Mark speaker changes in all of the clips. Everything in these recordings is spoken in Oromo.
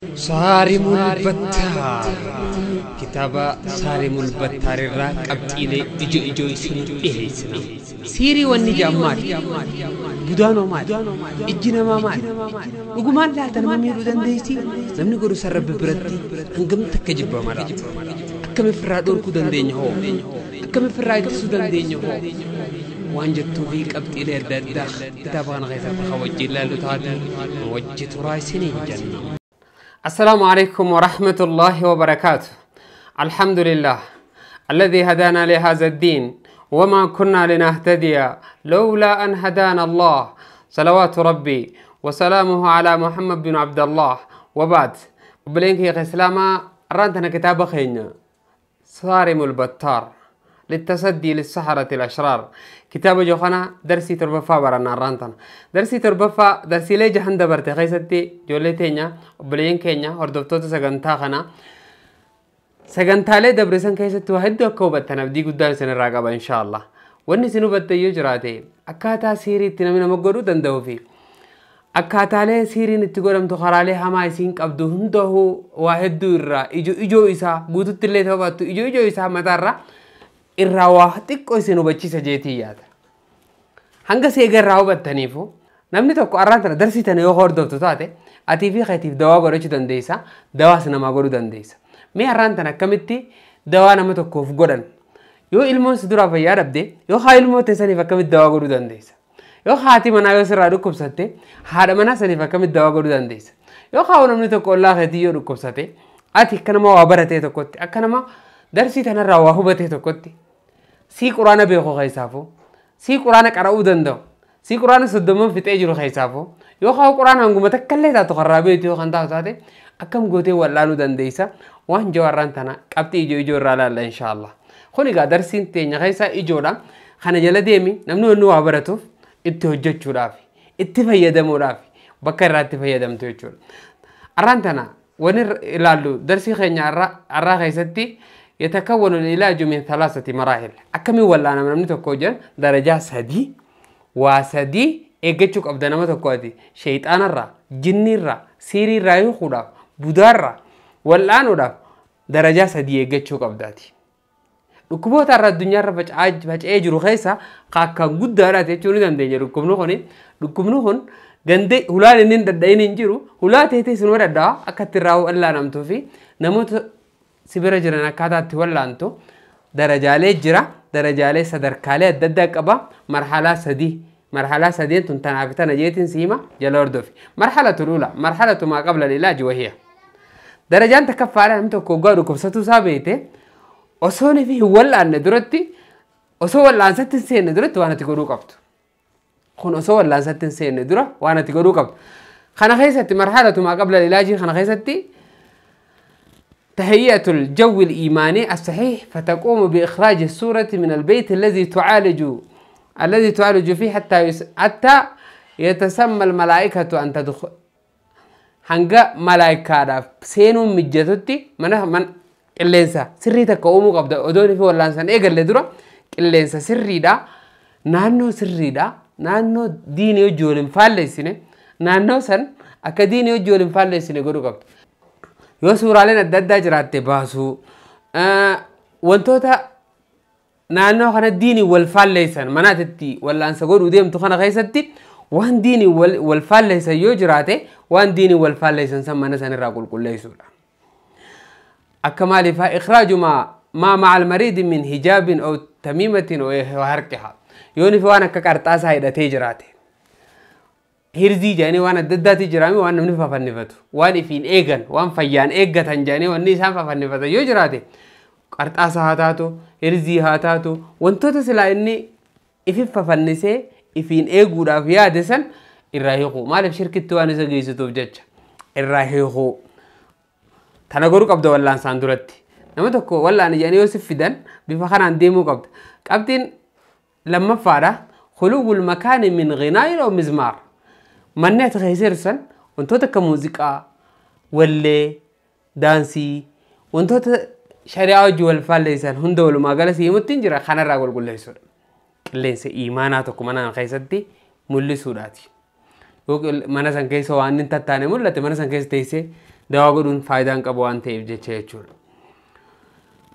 Speaker 1: Saarimul Battaar kitaaba Saarimul Battaar irraa qabxiilee ijoo ijoo isinii dhiyeessina. Siirii wanni jedhan maali? Budaanoo maali? Ijji namaa maali? Dhugumaan laata nama miidhuu dandeessi? Namni godhu san Rabbi biratti hangam takka jibbama laata? Akkam ofirraa dhorkuu dandeenya hoo? Akkam ofirraa ittisuu dandeenya hoo? Waan jettuu fi qabxiilee adda addaa kitaaba kana keessatti kan wajjin ilaallu taate wajji turaa isiniin jenna. السلام عليكم ورحمة الله وبركاته. الحمد لله الذي هدانا لهذا الدين وما كنا لنهتدي لولا أن هدانا الله. صلوات ربي وسلامه على محمد بن عبد الله وبعد. وبلينك يا إسلاما رانتنا كتاب خينا صارم البتار للتصدي للسحرة الأشرار. كتاب جوخنا درسي تربفا برنا رانتنا درسي تربفا درسي لي جهن دبرت خيستي جولتينيا وبلين كينيا هردفتوت سغنتا خنا سغنتالي دبرسن كيستي وحدو كوبتنا بدي قدان سن الراقبة إن شاء الله. واني سنوبت يجراتي أكاتا سيري تنمينا مقرو دندو في أكاتالي سيري نتقولم تخرالي هما يسين قبدو هندو واحد الرا إجو إجو إسا قوتو تلي توباتو إجو إجو إسا متارا irraa waa xiqqoo isin hubachiisa jeetii yaada. Hanga seega irraa hubattaniifu namni tokko arraan tana darsii tana yoo hordoftu taate atii fi keetiif dawaa godhachuu dandeessa, dawaas namaa godhuu dandeessa. Mee arraan tana akkamitti dawaa nama tokkoof godhan? Yoo ilmoon si duraa fayyaa dhabde, yoo haa ilmoo teessaniif akkamitti dawaa godhuu dandeessa? Yoo haati manaa yoo sirraa dhukkubsatte, haadha manaa saniif akkamitti dawaa godhuu dandeessa? Yoo haa namni tokko ollaa keetii yoo dhukkubsate, ati akka nama waa baratee tokkotti, akka nama darsii tanarraa waa hubatee tokkotti si quraana beeku keessaafu, si quraana qara'uu danda'u, si quraana 30 fixee jiru keessaafu, yoo haa quraana hanguma takka illee taatu karraa beektu yoo kan taatu taate akkam gootee wallaaluu dandeessa. Waan jawarraan tana qabxii ijoo ijoo irraa ilaalla inshaallah. Kun egaa darsiin teenya keessaa ijoodha. Kana jala deemi namni wanni waa baratuuf itti hojjechuudhaaf, itti fayyadamuudhaaf bakka irraa itti fayyadamtu jechuudha. Arraan tana wanni ilaallu darsii keenya arraa keessatti يتكون العلاج من 3 مراحل. أكمل ولا أنا من تكوجن درجة سدي وسدي إيجتشوك أبدا ما تكودي شيطان الرا جن الرا سيري الرا يخودا بدار ولا أنا درجة سدي إيجتشوك أبداتي. ركوبات الرا الدنيا الرا فج أجر خيسة قاك قد دارات يجوني دندني ركوبنهوني ركوبنهون غندي هلا نين دندين إنجرو هلا تهتي سنورة دا أكتر ولا نمتو في نموت سبرا جرنا كذا تولى أنتو درجة جرا درجة صدر كالي الددك أبا مرحلة سدي مرحلة سدي تنتنا جيتين سيما جلوردوفي. مرحلة الأولى مرحلة ما قبل العلاج وهي درجة أنت كفارة أنت كوجارو كبستو سابيته أصوني فيه ولا أن درتي أصو ولا أن ستين سين درت وأنا تقولوا قبض خون أصو ولا أن ستين سين درة وأنا تقولوا قبض خنا خيستي مرحلة ما قبل العلاج خنا خيستي تهيئة الجو الإيماني الصحيح فتقوم بإخراج الصورة من البيت الذي تعالج فيه حتى يتسمى الملائكة أن تدخل هنجا ملائكة سينو مجتتي من اللينسا سري تقوم قبض أدوني في ولا إنسان إيه اللي درا اللينسا سري دا نانو سري دا نانو ديني جولين فالسينه نانو سن أكديني جولين فالسينه قرو قبض yoo suuraaleen adda addaa jiraatte baasuu wantoota naannoo kana diinii wal faalleessan manaatitti wallaansa godhuu deemtu kana keessatti waan diinii wal faalleessan yoo jiraate waan diinii wal faalleessan san mana sanirraa qulqulleessuudha. Akka maaliifaa ikhraaju maa ma'a almariidi min hijaabin aw tamiimatin aw harqiha yoo nifi waan akka qarxaasaa hidhatee jiraate. Hirzii jedhanii waan adda addaati jiraame waan namni fafannifatu waan ifiin eegan waan fayyaan eeggatan jedhanii wanni isaan fafannifatan yoo jiraate qarxaasa haa taatu hirzii haa taatu wantoota silaa inni ifi fafannisee ifiin eeguudhaaf yaade san irraa hiiku. Maaliif shirkitti waan isa geessituuf jecha irraa hiiku. Tana godhuu qabda wallaansaan duratti. Nama tokko wallaan jedhanii yoo si fidan bifa kanaan deemuu qabda. Qabxiin lammaffaadha. Khuluwwul makaani min ghinaa'in aw mizmaar. Manni ati keessa jirtu wantoota akka muuziqaa, wallee, daansii, wantoota shari'aa wajjin wal faalleessan hunda walumaa gala si'imutti hin jira kanarraa qulqulleessuudha. Qilleensa imaanaa tokko mana keessatti mul'isuudhaati. Yoo mana san keessa waan hin tattaane mul'ate mana san keessa teessee Dawaa godhuun faayidaan qabu waan ta'eef jecha jechuudha.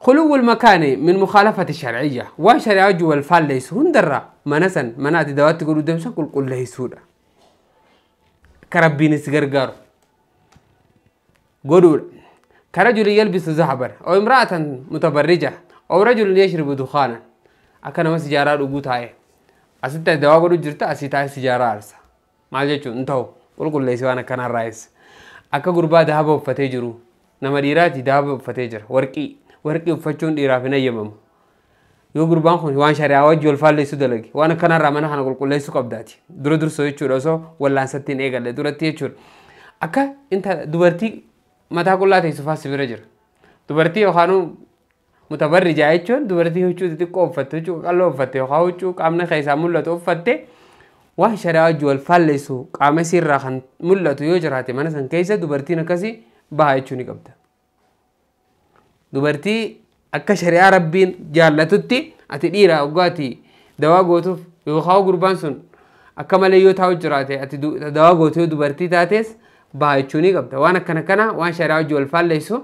Speaker 1: خلو المكان من مخالفة الشرعية وان شريعة جوا الفال ليس هندرة منسن منات دوات تقولوا دمشق قل قل ليسودا كربين سجرجر قولوا كرجل يلبس ذهبا أو امرأة متبرجة أو رجل يشرب دخانا أكن ما سجارة وجود هاي أستة دواء قولوا جرت أستة سجارة أرسا ما جتشو انتو قل قل ليس وأنا كان الرئيس أكا غربا ذهب وفتجرو نمريراتي ذهب وفتجر ورقي warqii uffachuun dhiiraaf hin eeyyamamu. Yoo gurbaan kun waan shari'aa wajji wal faalleessuu dalage waan akkanarraa mana kana qulqulleessuu qabdaati. Dura dursoo jechuudha osoo wallaansatti hin eegalle duratti jechuudha. Akka inta dubartii mataa qullaa teessu fa'aa si bira jira. Dubartii yookaan mutabarrijaa jechuun dubartii huccuu xixiqqoo uffatte huccuu qaqalloo uffatte yookaan huccuu qaamni keessaa mul'atu uffatte waan shari'aa wajji wal faalleessu qaama isiirraa kan mul'atu yoo jiraate mana san keessa dubartiin akkasii baha jechuu ni qabda. Dubartii akka shari'aa rabbiin jaallatutti ati dhiira hoggaati dawaa gootuuf yookaan gurbaan sun akka malee yoo taa'u jiraate ati dawaa gootu yoo dubartii taates baha jechuu ni qabda. Waan akkana kana waan shari'aa wajji wal faalleessu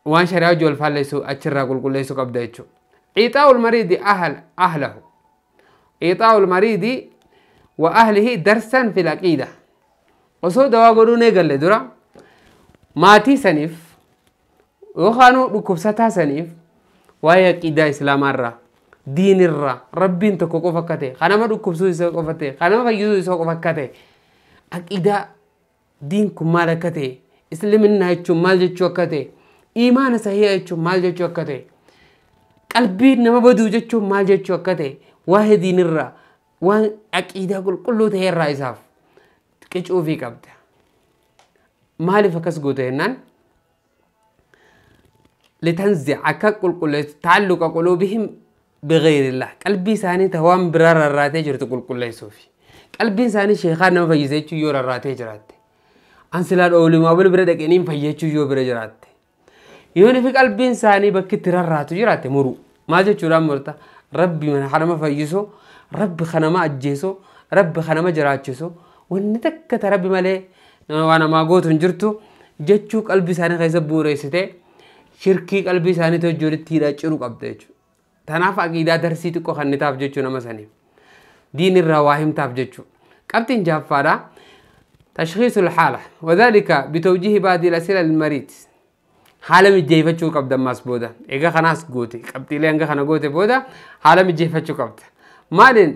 Speaker 1: waan shari'aa wajji wal faalleessu achirraa qulqulleessuu qabda jechuudha. Iixaa'ul mariidi ahlahu Iixaa'ul mariidi wa ahlihi darsan fil aqiida osoo dawaa godhuun eegalle dura maatii saniif yookaan dhukkubsataa saniif waa'ee aqiidaa islaamaarraa diinirraa rabbiin tokko qofa akka ta'e kan nama dhukkubsuu isa qofa ta'e kan nama fayyisuu isa qofa akka ta'e aqiidaa diin kun maal akka ta'e isliminnaa jechuun maal jechuu akka ta'e imaana sahiha jechuun maal jechuu akka ta'e qalbii nama baduu jechuun maal jechuu akka ta'e waa'ee diinirraa waan aqiidaa qulqulluu ta'e irraa isaaf qicuufii qabda. Maaliif akkas goote jennaan لتنزع قل تعلق قلوبهم بغير الله قلبي ثاني توام برار الراتي جرت قل قل يسوفي قلبي ثاني شيخان ما فيزيتشو يور الراتي جرات انسلال اولي ما بل بردك انين فيزيتشو يو برجرات يوني في قلبي ثاني بكتر الراتي جرات مرو ما جتشو مرتا ربي من حرم فيزو ربي خنما اجيسو ربي خنما جراتشسو ونتكت ربي مالي وانا ما قوت جرتو جتشو قلبي ثاني خيزبو ريسته shirkii qalbii isaanii hojii hidhaa ciruu qabda jechuudha. Tanaaf aqiidaa darsii xiqqoo kan taaf jechuudha nama saniif. Diin irraa waa himtaaf jechuudha. Qabxiin jahaffaadha. Tashkhiisul haala. Wadhalika bitawjihi baadii al-asila lil-mariid. Haala mijeeffachuu qabda ammaas booda. Egaa kanaas goote. Qabxiilee hanga kana goote booda haala mijeeffachuu qabda. Maaliin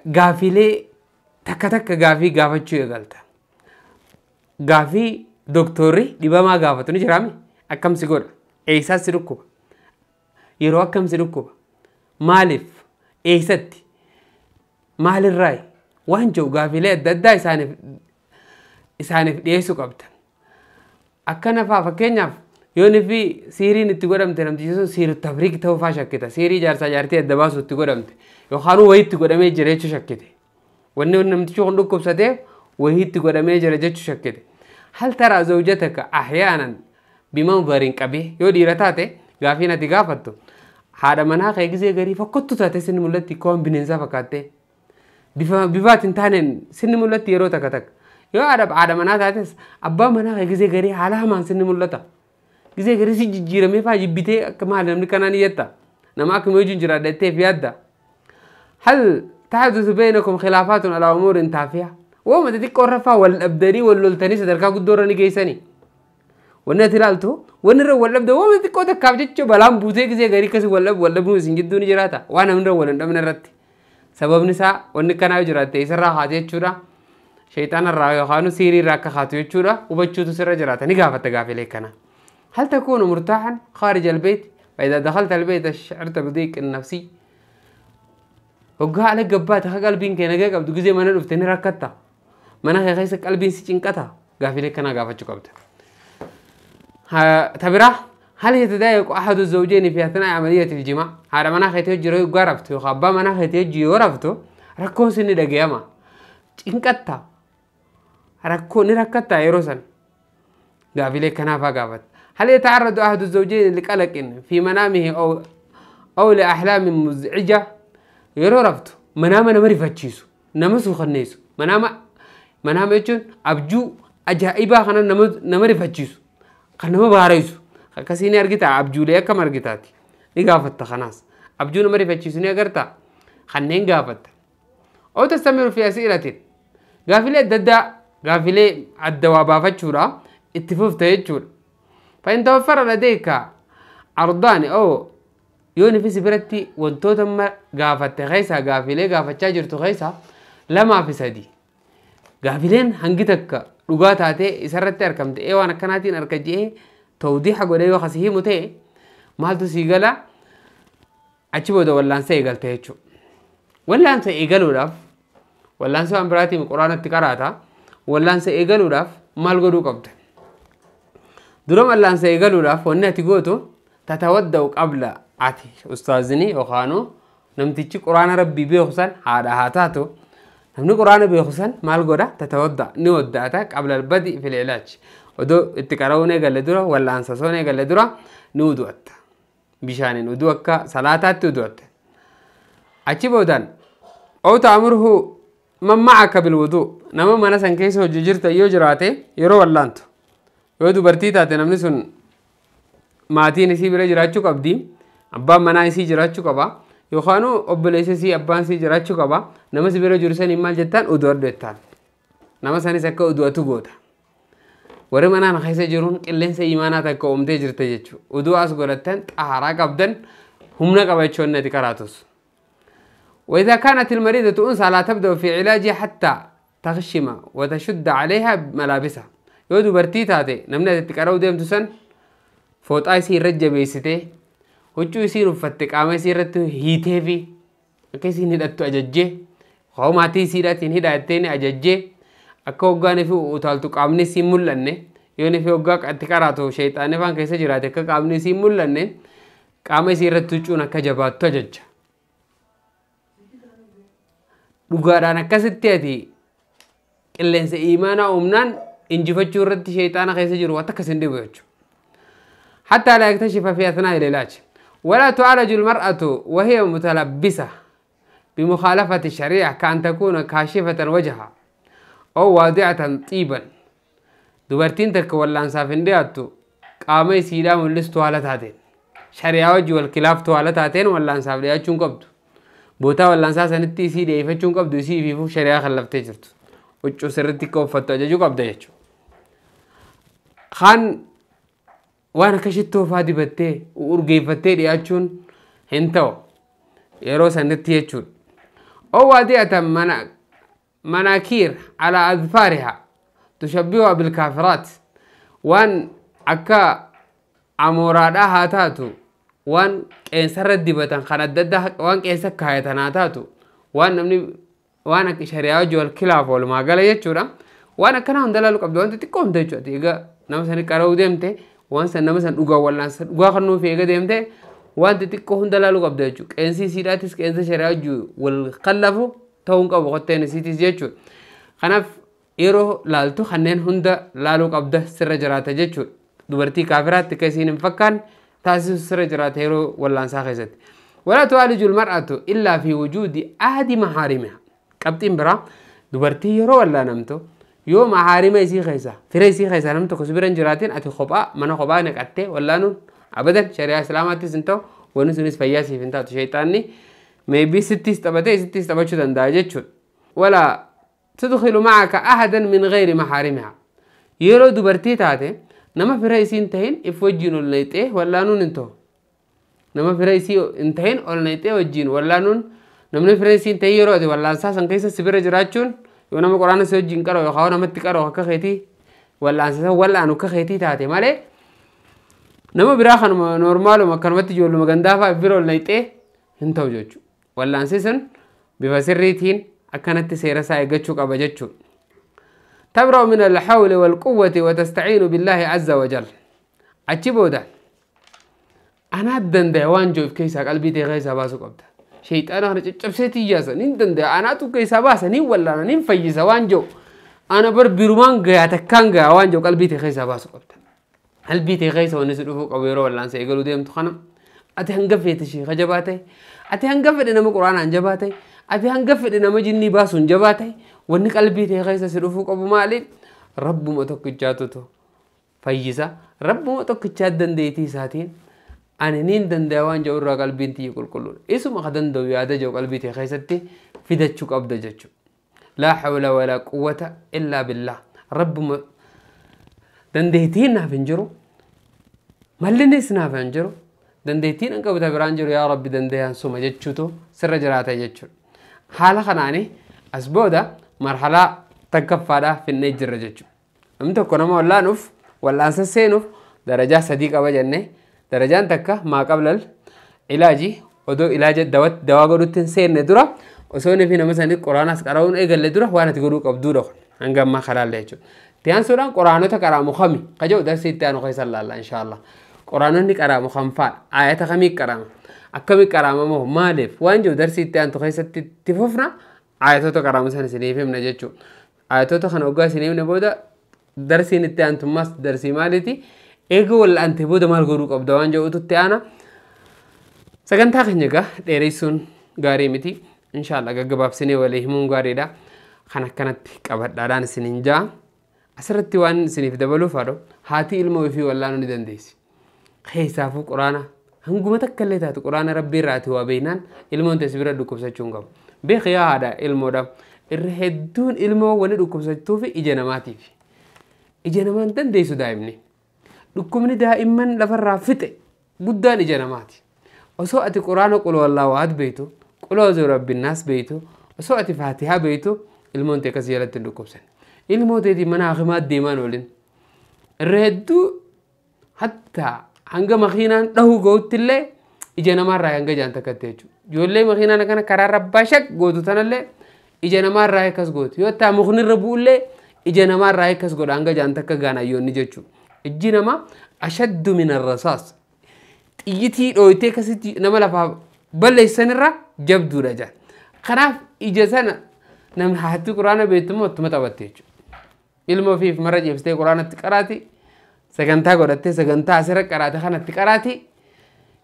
Speaker 1: gaafiilee takka takka gaafii gaafachuu eegalta. Gaafii doktorri dhibamaa gaafatu ni jiraami? Akkam si godha? Eessaas si dhukkuba? Yeroo akkam si dhukkuba? Maaliif? Eessatti? Maalirraayi? Waan jiru gaafiilee adda addaa isaaniif dhiyeessuu qabda. Akkana fa'aa fakkeenyaaf yoo fi siiriin itti godhamte namtichi sun siiru tafriik ta'uu fa'aa shakkita. Siirii jaarsaa jaartii adda baasu itti godhamte yookaan wayii itti godhamee jira jechuu shakkite. Wanni namtichi kun dhukkubsateef wayii itti godhamee jira jechuu shakkite. Hal taraa zawjataka ahyaanan bimanzarin qabee yoo dhiira taate gaafiin ati gaafattu haadha manaa kee gisee garii fokkottu taate sinni mul'atti akka waan bineensaa fakkaattee bifaatiin taaneen sinni mul'atti yeroo takka takka yoo haadha manaa taates abbaa manaa kee gisee garii haala hamaan sinni mul'ata gisee garii si jijjiiramee faa jibbitee akka maal namni kanaan iyyata nama akkuma wajjin jiraadha jetteef yaadda. Hal taxdusu baynakum khilaafaatun alaa umuurin taafiya wooma xixiqqoo irra faa wal dhabdanii wal loltanii sadarkaa guddoo irra ni geessanii. Wanni ati ilaaltu wanni irra wal dhabde wooma xixiqqoo takkaaf jecha balaan buutee gisee garii akkasii wal dhabu wal dhabuun isin gidduu ni jiraata waan namni irra wal hin dhabne irratti. Sababni isaa wanni kanaa yoo jiraatte isarraa haate jechuudha. Shayxaana irraa yookaan siirii irraa akka haatu jechuudha hubachuutu sirra jiraata ni gaafatta gaafilee kana. هل تكون مرتاحا خارج البيت فإذا دخلت البيت شعرت بضيق النفسي hoggaa ala gabbaata ka qalbiin kee nagaa qabdu gisee mana dhufte ni rakkatta mana kee keessa qalbiin si cinqata gaafilee kanaa gaafachuu qabda. تبرا هل يتضايق أحد الزوجين في أثناء عملية الجماع؟ هذا mana keetii hojii yeroo raftu yookaan abbaa mana keetii hojii yoo raftu rakkoon sinni dhagayama cinqatta rakkoo ni rakkatta yeroo san gaafilee kanaafaa gaafatta. هل يتعرض أحد الزوجين لقلق في منامه أو لأحلام مزعجة؟ yeroo raftu manaama nama rifachiisu nama suukanneessu manaama jechuun abjuu Ajaa'ibaa kana nama rifachiisu kan nama baareessu akkasii ni argita. Abjuulee akkam argitaati ni gaafatta. Kanaas abjuu nama rifachiisu ni agarta, kanneen gaafatta. Oo tastamiru fi asiilatin gaafilee adda addaa gaafilee adda waa baafachuudha itti fufta jechuudha. Fa'in tawaffara ladeeka ardaani oo yoo nifisi biratti wantoota amma gaafatte keessaa gaafilee gaafachaa jirtu keessaa 2 fi 3 gaafileen hangi takka dhugaa taatee isarratti argamte ee waan akkanaatiin arga je'ee tawdiixa godhee yoo kasii himu ta'e maaltu sii gala achi booda wallaansa eegalte jechuudha. Wallaansa eegaluudhaaf wallaansa waan biraatiin quraanatti qaraata. Wallaansa eegaluudhaaf maal godhuu qabda? Dura wallaansa eegaluudhaaf wanni ati gootu tatawadda'u qabla ati ustaazni yookaanuu namtichi quraana rabbii beeku san haadha haa taatu namni quraana beeku san maal godha? Tatawadda ni wadda'ata qabla albadi fil ilaaj odoo itti qara'uun eegalle dura wallaansa soon eegalle dura ni udu'atta. Bishaaniin uduu akka salaataatti udu'atta. Achi boodaan oo ta'amuruhu man ma'aka bilwuduu nama mana san keessa hojii jirta yoo jiraate yeroo wallaantu yoo dubartii taate namni sun maatiin isii bira jiraachuu qabdi, abbaan manaa isii jiraachuu qaba yookaan obboleessa isii abbaan isii jiraachuu qaba. Nama si bira jiru saniin maal jettaan? Udu'adhu jettaan. Nama sanis akka udu'atu goota. Warri manaan keessa jiruun qilleensa imaanaa takka uumtee jirte jechuudha. Uduu as godhattan xaaraa qabdan humna qaba jechuun ati qaraatus. وإذا كانت المريضة أنثى لا تبدأ في علاجها حتى تغشم وتشد عليها ملابسها. yoo dubartii taate namni ati itti qara'uu deemtu san fooxaa isii irra jabeessitee huccuu isiin uffatte qaama isii irratti hiitee fi akka isiin hidhattu ajajjee hoo maatii isiidhaatiin hidhattee ajajjee akka hoggaan fi utaaltu qaamni isii mul'anne yoo fi hoggaa itti qaraatu sheexaanni faan keessa jiraate akka qaamni isii mul'anne qaama isii irratti huccuun akka jabaattu ajajja. Dhugaadhaan akkasitti ati qilleensa imaanaa uumnaan injifachuu irratti sheexaana keessa jiru waan akkas hin dhibu jechuudha. حتى لا يكتشف في أثناء العلاج. ولا تعالج المرأة وهي متلبسة بمخالفة الشريعة كأن تكون كاشفة وجهها أو واضعة طيبا. dubartiin takka wallaansaaf hin dhiyaattu qaama isiidhaa mul'istu haala taateen shari'aa wajji wal kilaaftu haala taateen wallaansaaf dhiyaachuu hin qabdu. Bootaa wallaansaa sanitti isii dhiyeeffachuu hin qabdu, isii ifiifuu shari'aa kallaftee jirtu. Huccuu sirriitti akka uffattu ajajuu qabda jechuudha. Kaan waan akka shittoo fa'aa dibattee urgeeffattee dhiyaachuun hin ta'u yeroo sanitti jechuudha. Oo waadi'atan manaakiir alaa adfaarihaa tushabbihuhaa bilkaafiraat waan akka amooraadhaa haa taatu waan qeensarra dibatan kan adda addaa waan qeensa kaayatan haa taatu waan namni waan akka shari'aa wajji wal kilaafu walumaa gala jechuudha. Waan akkanaa hunda laaluu qabdu wanti xiqqoo hunda jechuudha. Egaa nama sani qara'uu deemte waan san nama san dhugaa wallaansa dhugaa kan nuuf eega deemte wanti xiqqoo hunda laaluu qabda jechuudha. Qeensi isiidhaatis qeensa shari'aa wajji wal kallafu ta'uu hin qabu qotteen isiitis jechuudha. Kanaaf yeroo laaltu kanneen hunda laaluu qabda sirra jiraata jechuudha. Dubartii kaafiraatti akka isiin hin fakkaanne taasisu sirra jiraata yeroo wallaansaa keessatti. Walaa tu'aaliju almar'atu illaa fi wujuudi ahadi mahaarimiha. Qabxiin biraa dubartii yeroo wallaanamtu yoo mahaarima isii keessa fira isii keessa namni tokko si bira hin jiraatin ati kophaa mana kophaa naqattee wallaanuun abadan shari'aa islaamaattis hin ta'u wanni sunis fayyaa siif hin taatu. Sheexaanni meebii sittis taphatee sittis taphachuu danda'a jechuudha. Walaa tudkhilu ma'aka ahadan min ghayri mahaarimiha. Yeroo dubartii taate nama fira isii hin tahin if wajjiin ol naqxee wallaanuun hin ta'u. Nama fira isii hin tahin ol naqxee wajjiin wallaanuun namni fira isii hin tahin yeroo ati wallaansaa san keessa si bira jiraachuun yoo nama quraana si wajjiin qara'u yookaan namatti qara'u akka keetii wallaansa san wallaanu akka keetii taate malee nama biraa kanuma noormaaluma akkanumatti ijoolluma gandaa fa'a bira ol naqxee hin ta'u jechuudha. Wallaansi sun bifa sirriitiin akkanatti seera isaa eeggachuu qaba jechuudha. تبرأ من الحول والقوة وتستعين بالله عز وجل. achi booda ana danda'a waan jiruuf keessaa qalbii ta'e keessaa baasuu qabda. Sheexaana kana caccabsee tiyyaasa nin danda'a anaatu keessaa baasa nin wallaana nin fayyisa waan jiru ana bar birumaan gayaa takkaan gayaa waan jiru qalbii ta'e keessaa baasuu qabda. Qalbii ta'e keessa wanni si dhufuu qabu yeroo wallaansa eegaluu deemtu kana ati hanga feete sheeka jabaa ta'e ati hanga fedhe nama quraanaan jabaa ta'e ati hanga fedhe nama jinnii baasuun jabaa ta'e wanni qalbii ta'e keessa si dhufuu qabu maali? Rabbuma tokkichaatutu fayyisa. Rabbuma tokkichaa dandeettii isaatiin ani niin danda'a waan jedhu irraa qalbiin tiyya qulqulluudha. Isuma ka danda'u yaada jedhu qalbii tee keessatti fidachuu qabda jechuudha. Laa hawla walaa quwwata illaa billah. Rabbuma dandeettiin naaf hin jiru. Mallinis naaf hin jiru. Dandeettiin an qabu biraan jiru yaa Rabbi danda'aan suma jechuutu sirra jiraata jechuudha. Haala kanaani as booda marhalaa takkaffaadhaa finnee jirra jechuudha. Namni tokko nama wallaanuuf wallaansa seenuuf darajaa sadii qaba jennee darajaan takka maa qablal ilaaji odoo ilaaja dawaa godhutti hin seenne dura osoo inni fi nama sanii qoraanas qara'uun eegalle dura waan ati godhuu qabduudha kun hanga ammaa kalaalle jechuudha. Itti aansuudhaan qoraanota qaraamu kami ka jedhu darsii itti aanu keessa laalla inshaallah. Qoraanonni qaraamu kam faadha? Ayata kamii qaraama? Akkamii qaraama moo maaliif? Waan jiru darsii itti aantu keessatti itti fufna ayatoota qaraamu sana isiniif himna jechuudha. Ayatoota kana hoggaa isiniif himne booda darsiin itti aantummaas darsii maaliiti? Eega wal'aantee booda maal godhuu qabda waan jedhutu itti aana. Sagantaa keenya egaa dheeressuun gaarii miti. Inshaallah gaggabaabsinee walii himuun gaariidha. Kan akkanatti qabadhaadhaan isiniin ja'a. Asirratti waan isiniif dabaluuf haadho haati ilma ofii wallaanuu ni dandeessi. Keessaafuu quraana hanguma takka illee taatu quraana rabbii irraati waa beeknaan ilmoon teessi bira dhukkubsachuu hin qabu. Beeki yaa haadha ilmoodha. Irra hedduun ilmoo wani dhukkubsachuu fi ija namaatiif. Ija namaan dandeessu daa'imni. Dhukkubni daa'imman lafarraa fixe guddaan ija namaati. Osoo ati quraana qul wallaahu ahad beektu, qul a'uuzu birabbinnaas beektu, osoo ati faatihaa beektu ilmoon tee akkasii jalatti hin dhukkubsan. Ilmoo teetiin mana hakimaa deemaan oolin. Irra hedduu hattaa hanga makiinaan dhahuu gahutti illee ija namaarraa hanga jaan takkatti jechuudha. Ijoollee makiinaan akkana karaarra bashaq gootu tanallee ija namaarraa akkas gootu. Yoo ta'u mukni irra bu'ullee ija namaarraa akkas godha hanga jaan takka gaanayyoonni jechuudha. Ijji namaa ashaddu min arrasaas. Xiyyitii dhooytee akkasitti nama lafaa balleessanirra jabduudha jaan. Kanaaf ija sana namni haati quraana beektu immoo ittuma taphatte jechuudha. Ilma ofiif mara jeebistee quraanatti qaraati. Sagantaa godhattee sagantaa asirra qaraate kanatti qaraati.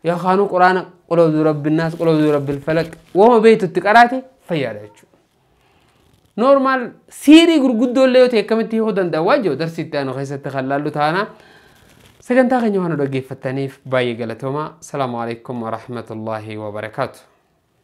Speaker 1: Yookaan quraana qul a'uuzu birabbinnaas qul a'uuzu birabbil falaq wooma beektutti qaraate fayyaadha jechuudha. Normaal siirii gurguddoo illee yoo ta'e akkamitti hiikuu danda'a waan jiru darsii itti aanu keessatti kan laallu taana. Sagantaa keenya waan nu dhaggeeffattaniif baay'ee galatoomaa. Salaamu alaikum wa rahmatullaahi wa barakaatu.